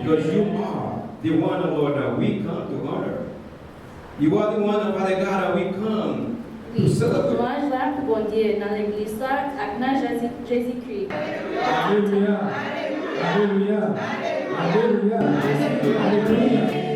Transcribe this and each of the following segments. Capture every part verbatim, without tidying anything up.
Because you are the one, Lord, that we come to honor. You are the one, Father God, that we come to celebrate. Louanj la pou Bondye nan legliz sa ak nan Jezi, Jezikri. Alelouya! Alelouya! Alelouya! Alelouya!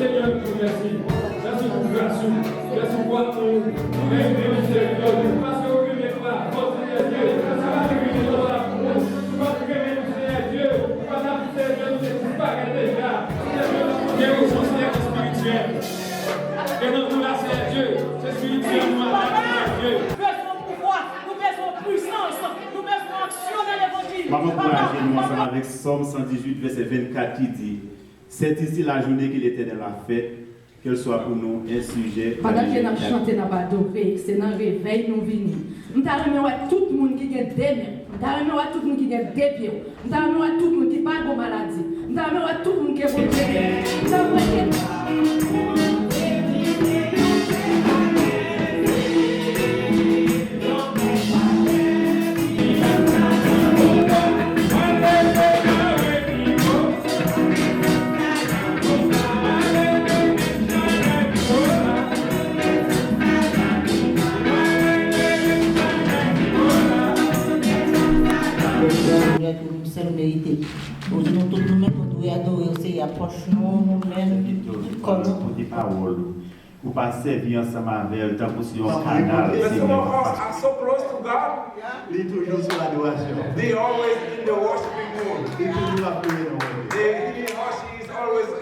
Senyè, nou di w mèsi. Mèsi pou gras ou. Mèsi pou amou ou. Mèsi pou misèrikòd ou. Paske ou renmen nou avè w, Senyè Dye. Si w pa te renmen nou avè w, si w pa te renmen nou, Senyè Dye, ou pa t ap di, Senyè Dye, nou te disparèt deja. Senyè Dye, nou gen rezon, Senyè, espirityèl. E nan nou la, Senyè Dye, se espirityèl nou atake, Senyè Dye. Nou bezwen pouvwa, nou bezwen pwisans, nou bezwen aksyon nan levanjil. M ap ankouraje nou ansanm avèk Sòm san dizuit, vèsè vennkat ki di, C'est ici la journée que l'Éternel a faite, qu'elle soit pour nous un sujet Pandan ke n ap chante, n ap adore, se nan revèy nou vini. M ta renmen wè tout moun ki gen de men. M ta renmen wè tout moun ki gen de pye. M ta renmen wè tout moun ki pa gen maladi. M ta renmen wè tout moun ki evolye. M ta renmen wè Senyè, ke nou sèl merite. Pou nou tout nou menm, nou dwe adore w, Seyè, pòch nou, nou menm, kò nou. Koute pawòl ou. Ou pa sèvi ansanm avè l tankou se yon kanal, Senyè. But some of us are so close to God. Li toujou sou adorasyon. They always in the worshiping mood. Li toujou ap louwe non Bondye. They, he or she is always uh,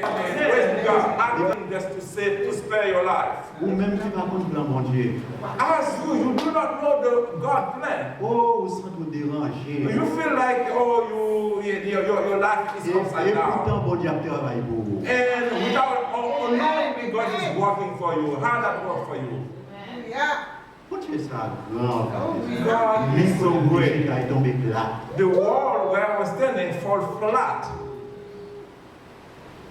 uh, praising God. Asking just to save, to spare your life. Ou menm ki pa konn plan Bondye. As you, you do not know the God plan. Oh, ou santi w deranje. You feel like, oh, you, your, your, your life is upside down. E poutan Bondye ap travay pou ou. And without, unknowingly, God is working for you, hard at work for you. Bondye sa gran. God is so great. Kay tonbe plat. The wall where I was standing fall flat.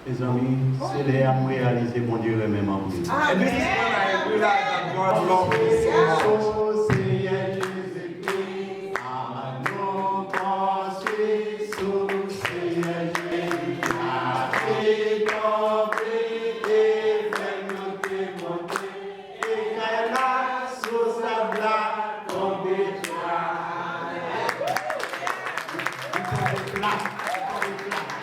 Mezanmi, se lè a m reyalize Bondye renmen m anpil. And this is when I realized that God loves me so much. Sou Senyè Jezikri, anon konstwi sou Senyè Jezikri, tonbe e fè monte, monte, e kay la sou sab la tonbe plat. Li tonbe plat, li tonbe plat.